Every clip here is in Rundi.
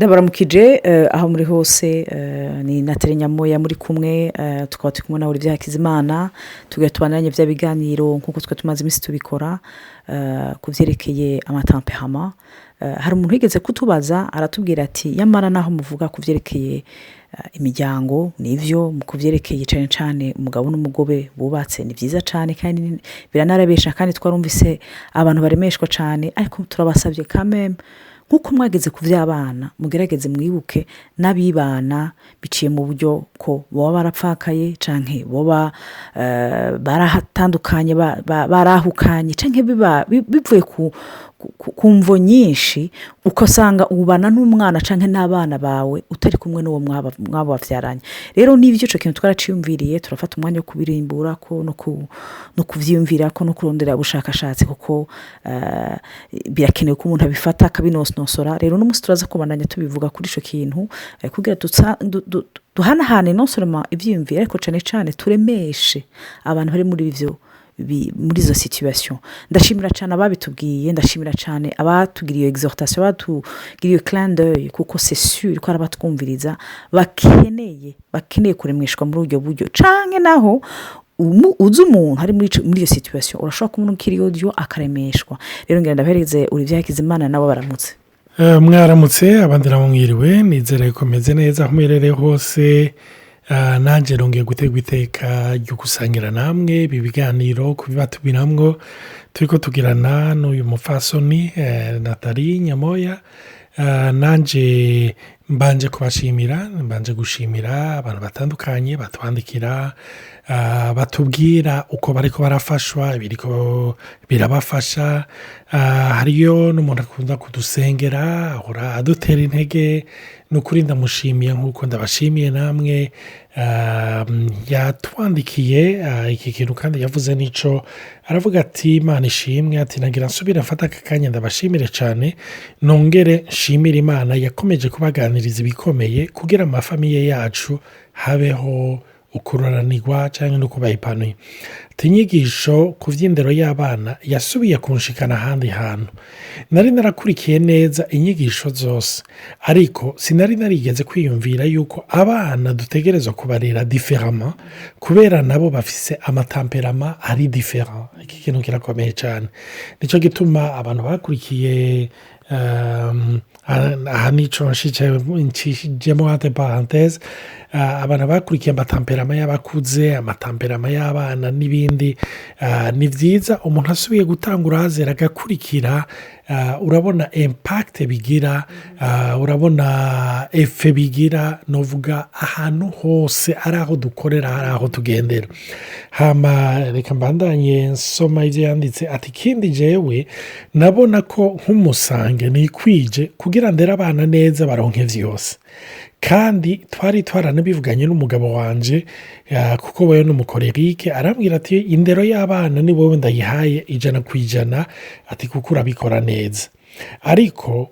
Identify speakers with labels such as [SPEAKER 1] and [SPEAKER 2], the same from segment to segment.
[SPEAKER 1] Ndabaramukije aho muri hose. Ni Nathalie Nyamoya muri kumwe, tukaba turi kumwe na Olivier Hakizimana. Tugira tubandanye bya biganiro nk'uko twe tumaze iminsi tubikora ku byerekeye amatempéraments. Hari umuntu wigeze kutubaza, aratubwira ati: "Yamara naho muvuga ku byerekeye imiryango, nivyo, ku byerekeye cyane cyane umugabo n'umugore bubatse, ni byiza cyane kandi biranarabesha, kandi twarumvise abantu baremeshwa cyane, ariko turabasabye kameme, nk'uko mwageze ku by'abana, mugerageze mwibuke n'abibana biciye mu buryo ko baba barapfakaye canke boba barahatandukanye, barahukanye, canke bivuye ku mvo nyinshi, ugasanga ubana n'umwana canke n'abana bawe utari kumwe n'uwo mwabavyaranye. Rero n'ibyo, ico kintu twaraciyumviriye, turafata umwanya wo kubirimbura ko no kuvyiyumvira ko no kurondera ubushakashatsi, kuko birakenewe ko umuntu abifata akabinonosora. Rero uno munsi turaza kubandanya tubivuga kuri ico kintu, kugira duhanahane non seulement ivyiyumviro, ariko cane cane turemeshe abantu bari muri ivyo muri izo situation. Ndashimira cyane ababitubwiye, ndashimira cyane abatugiriye exhortation, abatugiriye clin d'œil, kuko c'est sûr ko hari abatwumviriza bakeneye kuremeshwa muri ubwo buryo. Canke naho uzi umuntu ari muri iyo situation, urashobora kumubona ukiri audio akaremeshwa. Rero ngira ndabahereze Olivier Hakizimana, nabo baramutse.
[SPEAKER 2] Mwaramutse, abandi nabo mwiriwe. Nizere ko meze neza aho muherereye hose. Nanjye nongeye gutegwa iteka ryo gusangira namwe ibi biganiro, kubibatumiramwo turi ko tugirana n'uyu mupfasoni Nathalie Nyamoya. Nanjye mbanje kubashimira, mbanje gushimira abantu batandukanye batwandikira, batubwira uko bariko barafashwa, ibiriko birabafasha. Hariyo n'umuntu akunda kudusengera, ahora adutera intege. Ni ukuri ndamushimiye nk'uko ndabashimiye namwe. Yatwandikiye iki kintu kandi yavuze n'icyo aravuga, ati: "Imana ishimwe", ati: "Nagira nsubire mfate aka kanya ndabashimire cyane, nongere nshimire Imana yakomeje kubaganiriza ibikomeye kugira amafamilles yacu habeho ukururanirwa cyangwa no kuba épanoui." Ati: "Inyigisho ku by'indero y'abana yasubiye kunshikana ahandi hantu. Nari narakurikiye neza inyigisho zose, ariko sinari narigeze kwiyumvira yuko abana dutegerezwa kubarera différemment kubera nabo bafise amatempéraments ari différent. Iki kintu kirakomeye cyane. Nicyo gituma abantu bakurikiye aha, nico nshishijemo entre parenthèses, abantu bakurikiye amatempéraments y'abakuze, amatempéraments y'abana n'ibindi, ni byiza umuntu asubiye gutanga urazera agakurikira. Urabona impact bigira, urabona effet bigira, nuvuga ahantu hose, ari aho dukorera, ari aho tugendera. Hama reka mbandanye nsoma ibyo yanditse, ati: "Ikindi, jewe nabona ko nk'umusanguin nikwije kugira ndere abana neza baronke vyose, kandi twari twaranabivuganye n'umugabo wanje, kuko wewe n'umucolérique. Arambwira ati: 'Indero y'abana ni wowe ndayihaye 100%,' ati 'kuko urabikora neza.' Ariko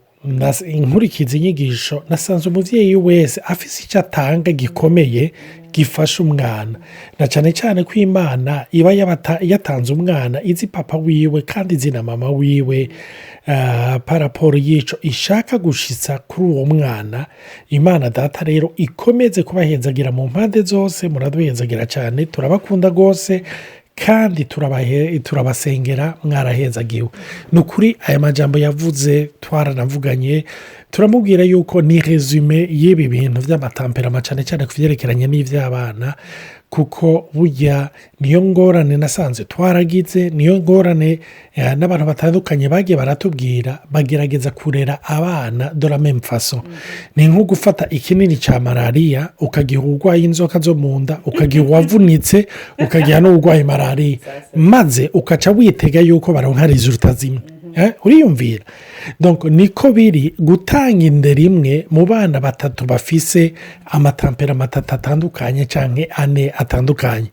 [SPEAKER 2] inkurikiza inyigisho, nasanze umubyeyi wese afise icyo atanga gikomeye gifasha umwana, na cyane cyane ko Imana iba yatanze umwana izi papa wiwe kandi izi na mama wiwe, par rapport y'icyo ishaka gushitsa kuri uwo mwana. Imana Data rero ikomeze kubahezagira mu mpande zose. Muraduhezagira cyane, turabakunda rwose kandi turabasengera. Mwarahezagiwe." Ni ukuri aya majambo yavuze twaranavuganye, turamubwira yuko ni résumé y'ibi bintu by'amatempéraments, cyane cyane ku byerekeranye n'iby'abana, kuko burya niyo ngorane nasanze twaragize, niyo ngorane n'abantu batandukanye bagiye baratubwira, bagerageza kurera abana de la même façon. Ni nko gufata ikinini cya malariya ukagiha urwaye inzoka zo mu nda, ukagiha uwavunitse, ukagiha n'urwaye malariya, maze ukaca witega yuko baronka résultat zimwe. Uriyumvira? Niko biri gutanga indero imwe mu bana batatu bafise amatempéraments atatu atandukanye cyangwa ane atandukanye.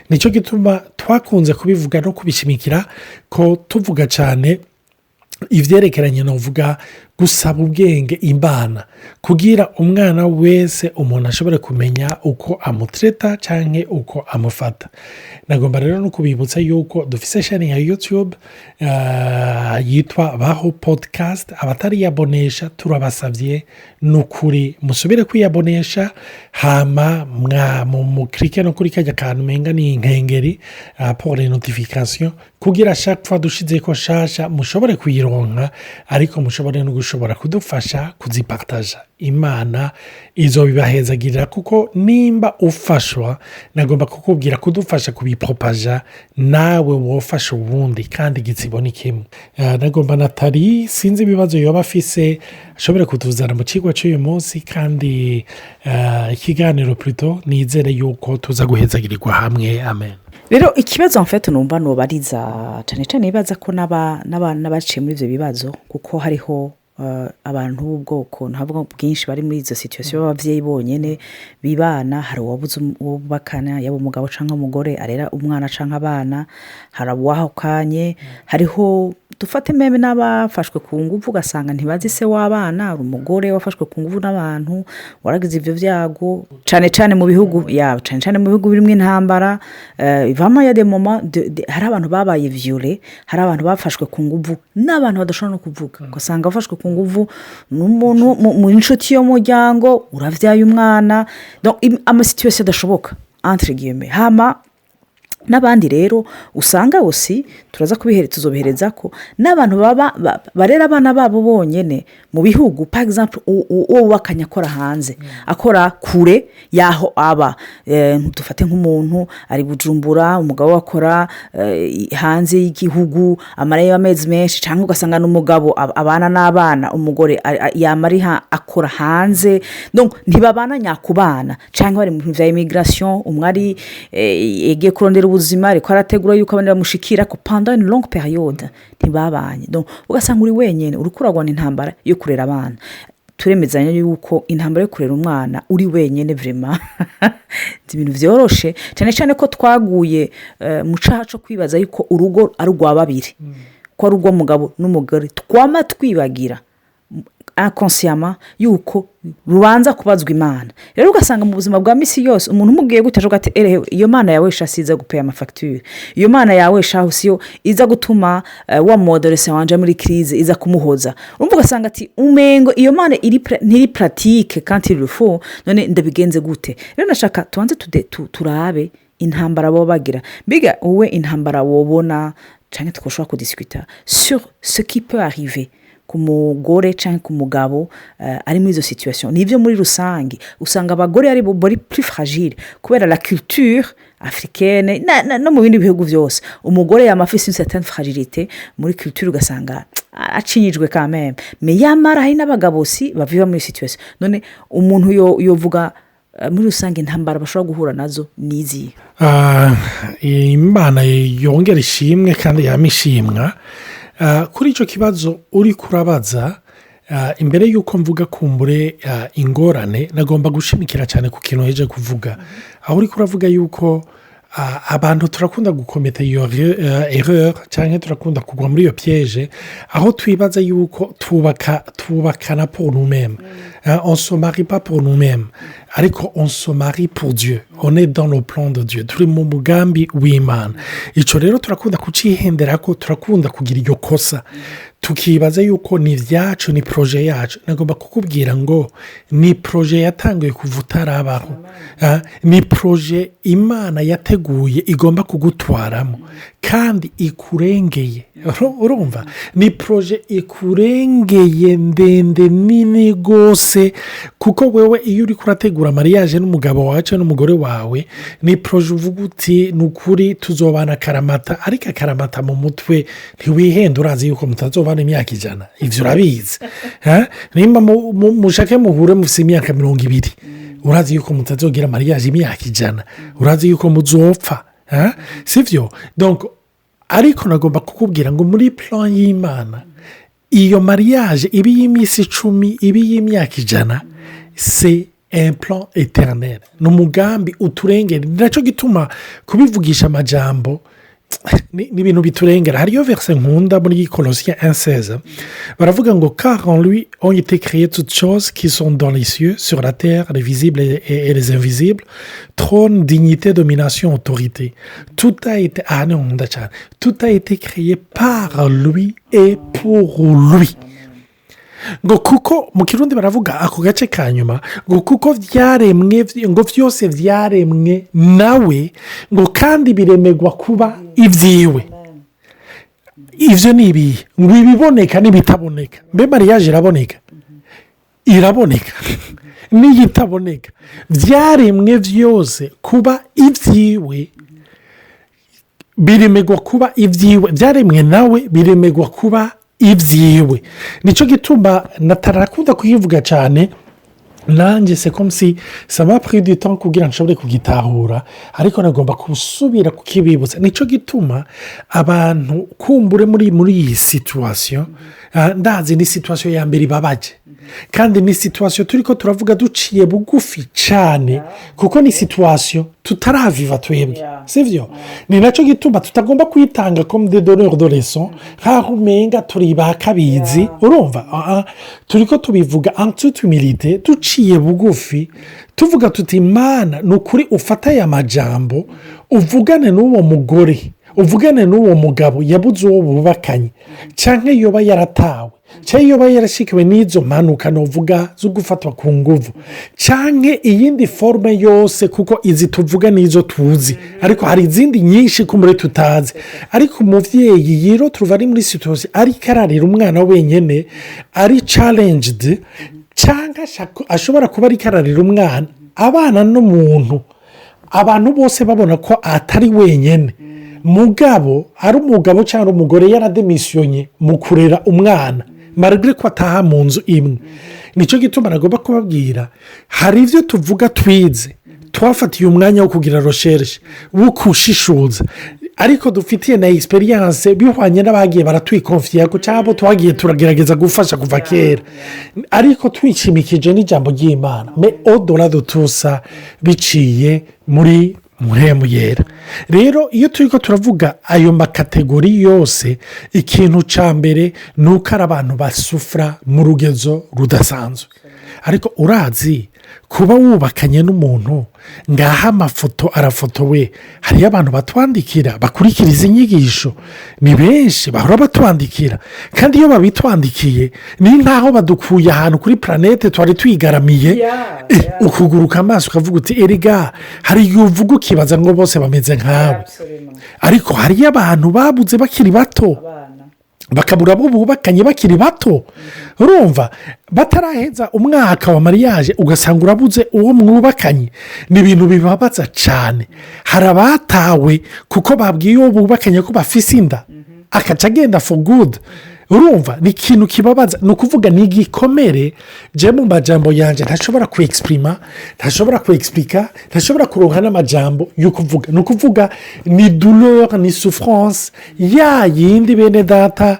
[SPEAKER 2] Nicyo gituma twakunze kubivuga no kubishimikira ko tuvuga cyane ibyerekeranye n'uvuga Gusaba ubwenge Imana kugira umwana wese umuntu ashobore kumenya uko amutreta cyangwa uko amufata. Nagomba rero no kubibutsa yuko dufise chaîne ya YouTube yitwa Baho Podcast. Abatariyabonesha, turabasabye ni ukuri musubire kwiyabonesha, hama mukirike no kuri kajya kantu umenga ni inkengeri pour les notifications, kugira chaque fois dushize ko shasha mushobore kuyironka, ariko mushobore no gushobora kudufasha kuzipartaja. Imana izobibahezagirira, kuko nimba ufashwa, nagomba kukubwira kudufasha kubipropaja, nawe wofasha uwundi, kandi igitsibo ni kimwe. Nagomba Natali, sinzi ibibazo yoba afise, ashobore kutuzana mu kigo cy'uyu munsi, kandi ikiganiro plutôt nizere yuko tuza guhezagirirwa hamwe. Amen.
[SPEAKER 1] Rero ikibazo mfite, numva nubariza cyane cyane, nibaza ko n'abaciye muri ibyo bibazo, kuko hariho abantu b'ubwoko ntabwo bwinshi bari muri izo situation b'ababyeyi bonyine bibana. Hari uwabuze uwo bubakana, yaba umugabo cyangwa umugore arera umwana cyangwa abana, hari uwahukanye, hariho dufate même n'abafashwe ku ngufu, ugasanga ntibazi se w'abana. Hari umugore wafashwe ku ngufu n'abantu, waragize ibyo byago, cyane cyane mu bihugu ya cyane cyane mu bihugu birimo intambara. Ivamo ya des moments hari abantu babaye violés, hari abantu bafashwe ku ngufu n'abantu badashobora no kuvuga, ugasanga bafashwe ku ngufu n'umuntu mu inshuti y'umuryango, urabyaye umwana. Donc, amasituations adashoboka entre guillemets. Hama n'abandi rero usanga aussi turaza tuzobihereza ko n'abantu baba barera abana babo bonyine mu bihugu, par exemple uwo wubakanye akora hanze, akora kure y'aho aba. Dufate nk'umuntu ari Bujumbura, umugabo we akora hanze y'igihugu, amarayo amezi menshi, cyangwa ugasanga n'umugabo abana n'abana, umugore yama ari akora hanze. Donc, ntibabana nyakubana, cyangwa bari mu bintu bya immigration, umwe ari yagiye kurondera ubuzima, ariko arategura yuko abandi bamushikira ko pendant une longue période ntibabanye. Donc, ugasanga uri wenyine, uri kuragwana intambara yo kurera abana. Turemezanya yuko intambara yo kurera umwana uri wenyine vraiment si ibintu byoroshe, cyane cyane ko twaguye mu cyaha cyo kwibaza yuko urugo ari urwa babiri, ko ari urw'umugabo n'umugore. Twama twibagira inconsciemment yuko rubanza kubazwa Imana. Rero ugasanga mu buzima bwa minsi yose umuntu umubwiye gutya avuga ati: "Erehe, iyo Mana yawe sha siza gupeya amafagitire, iyo Mana yawe shaho siyo iza gutuma wa modorese wanje muri crise iza kumuhoza." Urumva, ugasanga ati umengo iyo Mana ntiri pratique quand il faut. None ndabigenze gute? Rero ndashaka tubanze turabe intambara baba bagira. Mbega wowe intambara wobona, cyangwa twashobora kudisikuta sur ce qui peut arriver ku mugore cyangwa ku mugabo ari muri izo situation? Nibyo, muri rusange usanga abagore ari bo bari plus fragile kubera la culture africaine no mu bindi bihugu byose. Umugore yama afise une certaine fragilité muri culture, ugasanga acinyijwe quand même. Mais yamara hari n'abagabo si baviva muri situation. None umuntu yovuga muri rusange intambara bashobora guhura nazo ni izihe?
[SPEAKER 2] Imana yongera ishimwe kandi yama ishimwa. Kuri icyo kibazo uri kurabaza, imbere y'uko mvuga kumbure ingorane, nagomba gushimikira cyane ku kintu uheje kuvuga, aho uri kuravuga yuko abantu turakunda gukometa iyo erreur cyangwa turakunda kugwa muri iyo piège, aho twibaza yuko twubaka twubakana pour nous-mêmes. On se marie pas pour nous-mêmes, ariko on se marie pour Dieu. On est dans le plan de Dieu, turi mu mugambi w'Imana. Icyo rero turakunda kucihendera ko turakunda kugira iryo kosa, tukibaza yuko ni ibyacu, ni projet yacu. Nagomba kukubwira ngo ni projet yatanguye kuva utarabaho. Ni projet Imana yateguye igomba kugutwaramo kandi ikurengeye. Urumva, ni projet ikurengeye, ndende, nini rwose, kuko wewe iyo uri kurategura mariage n'umugabo wawe cyangwa n'umugore wawe, ni projet uvuga uti: "Ni ukuri tuzobana akaramata." Ariko akaramata mu mutwe, ntiwihenda, urazi yuko mutazobana imyaka 100, ibyo urabizi. Nimba mushake muhure mufite imyaka 20, urazi yuko mutazogira mariage imyaka 100, urazi yuko muzopfa, si byo? Ariko nagomba kukubwira ngo muri plan y'Imana, iyo mariage iba iy'iminsi 10, iba iy'imyaka 100, c'est un plan éternel, ni umugambi uturengera. Ni nacyo gituma kubivugisha amajambo Ni ibintu biturengera. Hariyo verset nkunda muri Colossiens 1,16, baravuga ngo: "Car en lui ont été créées toutes choses qui sont dans les cieux, sur la terre, les visibles et les invisibles, trône, dignité, domination, autorité. Tout a été", aha niho nkunda cyane, "tout a été créé par lui et pour lui." Ngo kuko mu Kirundi baravuga ako gace ka nyuma ngo kuko byaremwe, ngo byose byaremwe nawe, ngo kandi biremegwa kuba ibyiwe. Ibyo ni ibihe? Ngo ibiboneka n'ibitaboneka. Mbe mariage iraboneka? Iraboneka n'iyitaboneka. Byaremwe byose kuba ibyiwe, biremegwa kuba ibyiwe, byaremwe nawe, biremegwa kuba ibyiwe. Nicyo gituma natarakunda kuyivuga cyane. Nanjye c'est comme si ça m'a pris du temps kugira ngo nshobore kugitahura, ariko nagomba gusubira kukibibutsa. Nicyo gituma abantu kumbure muri iyi situation, ndazi ni situation ya mbere ibabaje, kandi ni situation turi ko turavuga duciye bugufi cyane, kuko ni situation tutaraviva twebwe, si byo? Ni nacyo gituma tutagomba kuyitanga comme des donneurs de leçons, nk'aho umenga turi ba kabizi. Urumva, turi ko tubivuga en toute humilité, duciye bugufi, tuvuga tuti: "Imana, ni ukuri ufata aya majambo, uvugane n'uwo mugore, uvugane n'uwo mugabo yabuze uwo bubakanye, cyangwa yoba yaratawe, cyangwa yoba yarashikiwe n'izo mpanuka nuvuga zo gufatwa ku nguvu, cyangwa iyindi forme yose", kuko izi tuvuga n'izo tuzi, ariko hari izindi nyinshi kumbure tutazi. Ariko umubyeyi yiro turuva ari muri situation ariko ararira umwana wenyine, ari challenged, cyangwa ashobora kuba ariko ararira umwana, abana n'umuntu, abantu bose babona ko atari wenyine, mugabo ari umugabo cyangwa umugore yarademisiyonye mu kurera umwana, malgré ko ataha mu nzu imwe. Nicyo gituma nagomba kubabwira: hari ibyo tuvuga twize, twafatiye umwanya wo kugira recherche, wo kushishuza, ariko dufitiye na expérience bihwanye n'abagiye baratwikonfiya ko cyangwa twagiye turagerageza gufasha kuva kera, ariko twishimikije n'ijambo ry'Imana, mais au-delà de tout ça, biciye muri Mpwemu Yera. Rero iyo turi ko turavuga ayo ma catégories yose, ikintu cya mbere ni uko ari abantu basufura mu rugezo rudasanzwe. Ariko urazi kuba wubakanye n'umuntu, ngaha amafoto arafotowe, hariyo abantu batwandikira, bakurikira izi nyigisho, ni benshi bahora batwandikira, kandi iyo babitwandikiye ni nk'aho badukuye ahantu kuri planète twari twigaramiye. Ukuguruka amaso ukavuga uti: "Erega hari igihe uvuga ukibaza ngo bose bameze nkawe." Ariko hariyo abantu babuze bakiri bato, bakabura abo bubakanye bakiri bato, urumva bataraheza umwaka wa mariage, ugasanga urabuze uwo mwubakanye. Ni ibintu bibabaza cyane. Hari abatawe kuko babwiye uwo bubakanye ko bafise inda, akaca agenda for good. Urumva ni ikintu kibabaza, ni ukuvuga ni igikomere. Jya mu majambo yanjye ntashobora kwexprima, ntashobora kwexpliqua, ntashobora kuronka n'amajambo yo kuvuga. Ni ukuvuga ni douleur, ni souffrance ya yindi bene data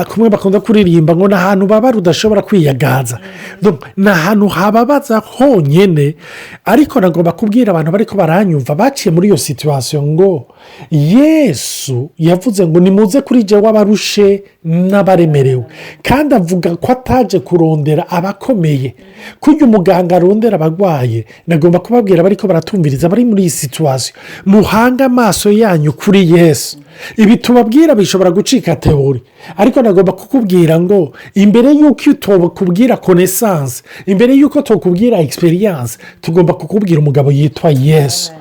[SPEAKER 2] kumwe bakunda kuririmba ngo ni ahantu baba udashobora kwiyagaza, ni ahantu hababaza honyine. Ariko nagomba kubwira abantu bari ko baranyumva baciye muri iyo situation ngo Yesu yavuze ngo: "Nimuze kuri jye w'abarushe n'abaremerewe", kandi avuga ko ataje kurondera abakomeye kurya umuganga arondera abarwaye. Nagomba kubabwira bari ko baratumviriza, bari muri iyi situation: muhange amaso yanyu kuri Yesu. Ibi tubabwira bishobora gucika théorie, ariko nagomba kukubwira ngo imbere y'uko tukubwira connaissance, imbere y'uko tukubwira expérience, tugomba kukubwira umugabo yitwa Yesu.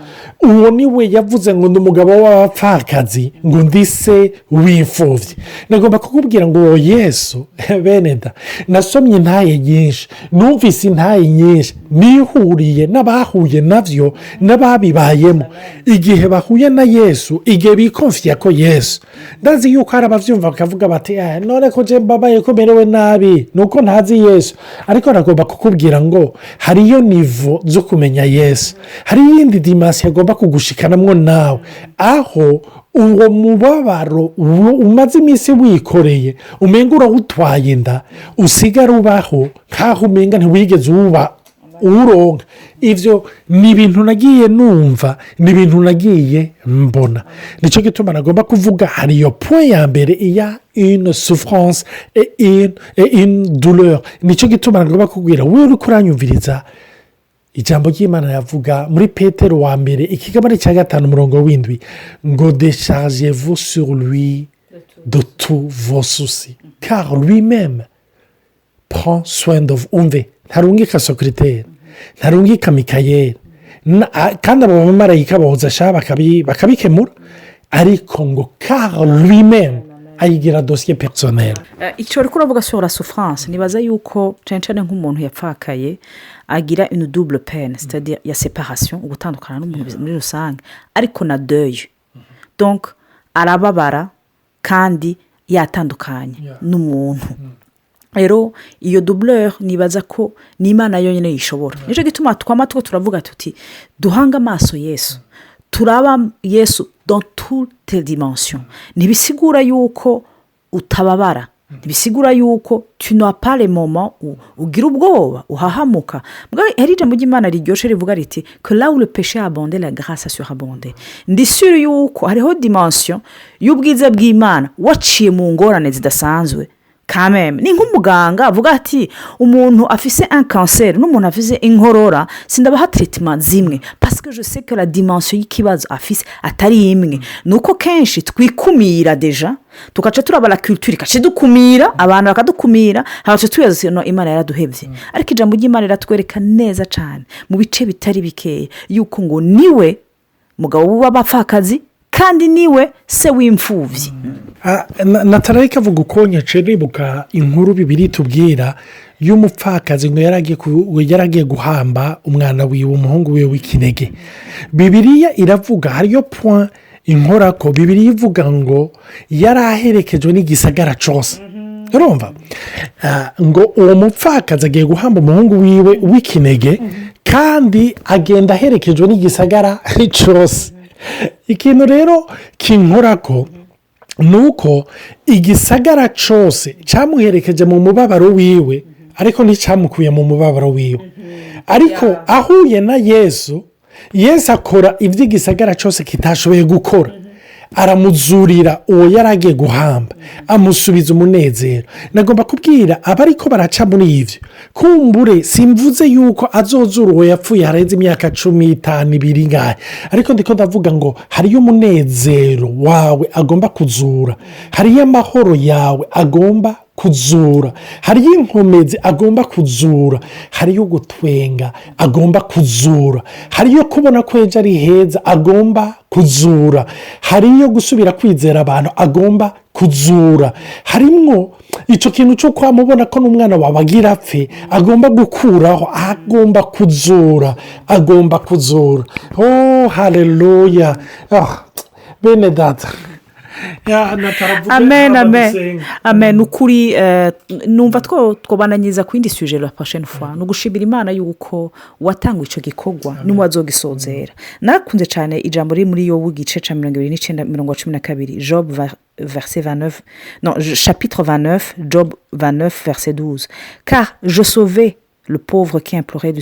[SPEAKER 2] Uwo ni we yavuze ngo ni umugabo w'abapfakazi, ngo ndi se w'imfubyi. Nagomba kukubwira ngo uwo Yesu, bene da, nasomye intaye nyinshi, numvise intaye nyinshi, nihuriye n'abahuye nabyo n'ababibayemo, igihe bahuye na Yesu, igihe bikonfiya ko Yesu. Ndazi yuko hari ababyumva bakavuga bati: "None ko mbabaye, ko merewe nabi, ni uko ntazi Yesu." Ariko nagomba kukubwira ngo hariyo niveau zo kumenya Yesu, hari iyindi dimension agomba kugushikanamo nawe, aho uwo mubabaro umaze iminsi wikoreye, umenga urawutwaye inda, usigara ubaho nk'aho umenga ntiwigeze uwuba. Uwuronka ibyo ni ibintu nagiye numva, ni ibintu nagiye mbona. Nicyo gituma nagomba kuvuga, hari iyo point ya mbere iya une souffrance et une douleur. Nicyo gituma nagomba kubwira wowe uri kuranyumviriza, ijambo ry'Imana riravuga muri Petero wa mbere, ikigabane cya 5, umurongo w'7, ngo: "Déchargez-vous sur lui de tous vos soucis, car lui-même prend soin de vous." Umve, ntarungika secrétaire, ntarungika Mikayeli, kandi abo bamarayika boza sha bakabikemura, ariko ngo car lui-même ayigira dossier personnel.
[SPEAKER 1] Icyo uri kuravuga sur la souffrance, nibaza yuko cyane cyane nk'umuntu yapfakaye agira une double peine, c'est-à-dire ya séparation, ugutandukana n'umuntu muri rusange, ariko na deuil. Donc arababara kandi yatandukanye n'umuntu. Rero iyo douleur nibaza ko n'Imana yonyine yishobora. Nicyo gituma twama two turavuga tuti duhange amaso Yesu, turaba Yesu dans toutes les dimensions. Ntibisigura yuko utababara, ntibisigura yuko tu n'as pas les moments ugira ubwoba, uhahamuka. Hari ijambo ry'Imana riryoshye rivuga riti que là où le péché a abondé, la grâce a surabondé. Ndi sûr yuko hariho dimension y'ubwiza bw'Imana waciye mu ngorane zidasanzwe. Kameme ni nk'umuganga avuga ati umuntu afise un cancer n'umuntu afise inkorora sindabaha traitement zimwe, parce que je sais que la dimension y'ikibazo afise atari imwe. Ni uko kenshi twikumira déjà, tugaca turaba la culture igaca idukumira, abantu bakadukumira, hagaca tuyaza no Imana yaraduhebye. Ariko ijambo ry'Imana riratwereka neza cyane mu bice bitari bikeya yuko ngo niwe mugabo w'abapfakazi kandi niwe se w'imfubyi.
[SPEAKER 2] Natarayi kavuga uko nyace nibuka inkuru bibiri tubwira y'umupfakazi ngo yaragiye guhamba umwana wiwe, umuhungu wiwe w'ikinege. Bibiriya iravuga, hariyo point inkorako, Bibiriya ivuga ngo yari aherekejwe n'igisagara cyose. Urumva ngo uwo mupfakazi agiye guhamba umuhungu wiwe w'ikinege kandi agenda aherekejwe n'igisagara cyose. Ikintu rero kinkorako ni uko igisagara cyose cyamuherekeje mu mubabaro wiwe, ariko nticyamukuye mu mubabaro wiwe. Ariko ahuye na Yesu, Yesu akora ibyo igisagara cyose kitashoboye gukora, aramuzurira uwo yari agiye guhamba, amusubiza umunezero. Nagomba kubwira abariko baraca muri ibyo, kumbure simvuze yuko azozura uwo yapfuye harenze imyaka 15, 20 ngahe, ariko ndiko ndavuga ngo hariyo umunezero wawe agomba kuzura, hariyo amahoro yawe agomba kuzura, hariyo inkomezi agomba kuzura, hariyo gutwenga agomba kuzura, hariyo kubona ko ejo ari heza agomba kuzura, hariyo gusubira kwizera abantu agomba kuzura, harimwo icyo kintu cyo kwamubona ko n'umwana wawe agira apfe agomba gukuraho, agomba kuzura, agomba kuzura. Oh, hareruya! Bene data.
[SPEAKER 1] Amen, amen, amen. Ukuri numva twobananyiza ku yindi sujet la prochaine fois. Ni ugushimira Imana yuko watanga icyo gikorwa n'uwazogisozera. Narakunze cyane ijambo riri muri Yobu, igice cya 29, mirongo 12, Job verset 29, non, chapitre 29, Job 29, verset 12: "Car je sauvais le pauvre qui implorait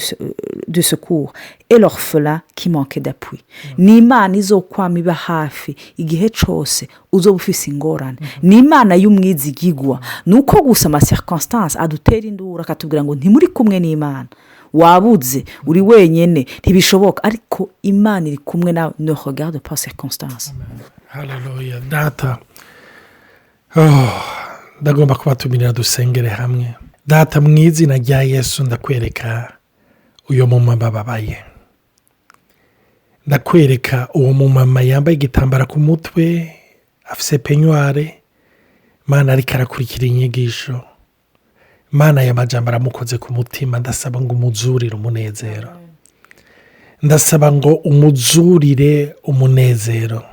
[SPEAKER 1] du secours et l'orphelin qui manquait d'appui." Ni Imana izokwama iba hafi igihe cyose uzoba ufise ingorane. Ni Imana y'umwizigigwa. Ni uko gusa ama circonstances adutera induru, akatubwira ngo ntimuri kumwe n'Imana, wabuze, uri wenyine, ntibishoboka, ariko Imana iri kumwe nawe. Ne regarde pas circonstances.
[SPEAKER 2] Haleluya! Data, ndagomba kubatumirira dusengere hamwe. Data, mu izina rya Yesu, ndakwereka uyu mumama babaye, ndakwereka uwo mumama yambaye igitambara ku mutwe, afise peignoir. Mana, ariko arakurikira inyigisho. Mana, aya majambo aramukoze ku mutima. Ndasaba ngo umuzurire umunezero, ndasaba ngo umuzurire umunezero.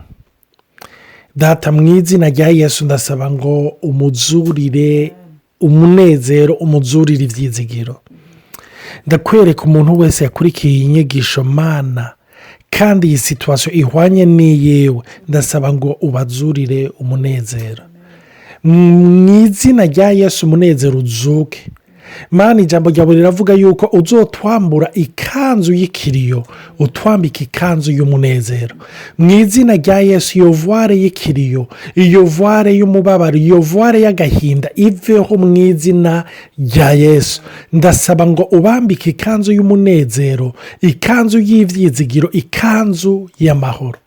[SPEAKER 2] Data, mu izina rya Yesu, ndasaba ngo umuzurire umunezero, umuzurire ibyizigiro. Ndakwereka umuntu wese yakurikiye iyi nyigisho, Mana, kandi iyi situation ihwanye n'iyiwe, ndasaba ngo ubazurire umunezero mu izina rya Yesu. Umunezero uzuke. Mana, ijambo ryawe riravuga yuko uzotwambura ikanzu y'ikiriyo, utwambika ikanzu y'umunezero. Mu izina rya Yesu, iyo voile y'ikiriyo, iyo voile y'umubabaro, iyo voile y'agahinda iveho mu izina rya Yesu. Ndasaba ngo ubambike ikanzu y'umunezero, ikanzu y'ibyizigiro, ikanzu y'amahoro.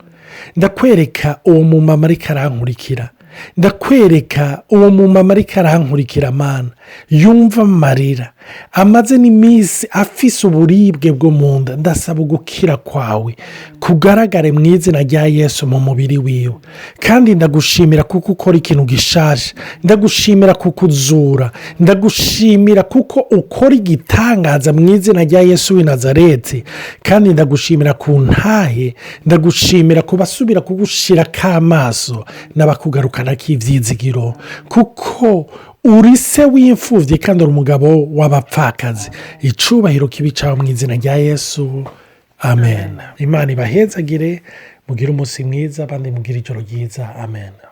[SPEAKER 2] Ndakwereka uwo mumama ariko arankurikira, ndakwereka uwo mumama ariko arankurikira, Mana, yumva amarira, amaze n'iminsi afise uburibwe bwo mu nda. Ndasaba ugukira kwawe kugaragare mu izina rya Yesu mu mubiri wiwe. Kandi ndagushimira kuko ukora ikintu gishaje, ndagushimira kuko uzura, ndagushimira kuko ukora igitangaza mu izina rya Yesu w'i Nazareti. Kandi ndagushimira ku ntahe, ndagushimira ku basubira kugushira k'amaso n'abakugarukana k'ibyizigiro, kuko uri se w'imfubyi kandi uri umugabo w'abapfakazi. Icubahiro kibicaho mu izina rya Yesu, amen. Imana ibahezagire, mugire umunsi mwiza, abandi mugire ijoro ryiza, amen.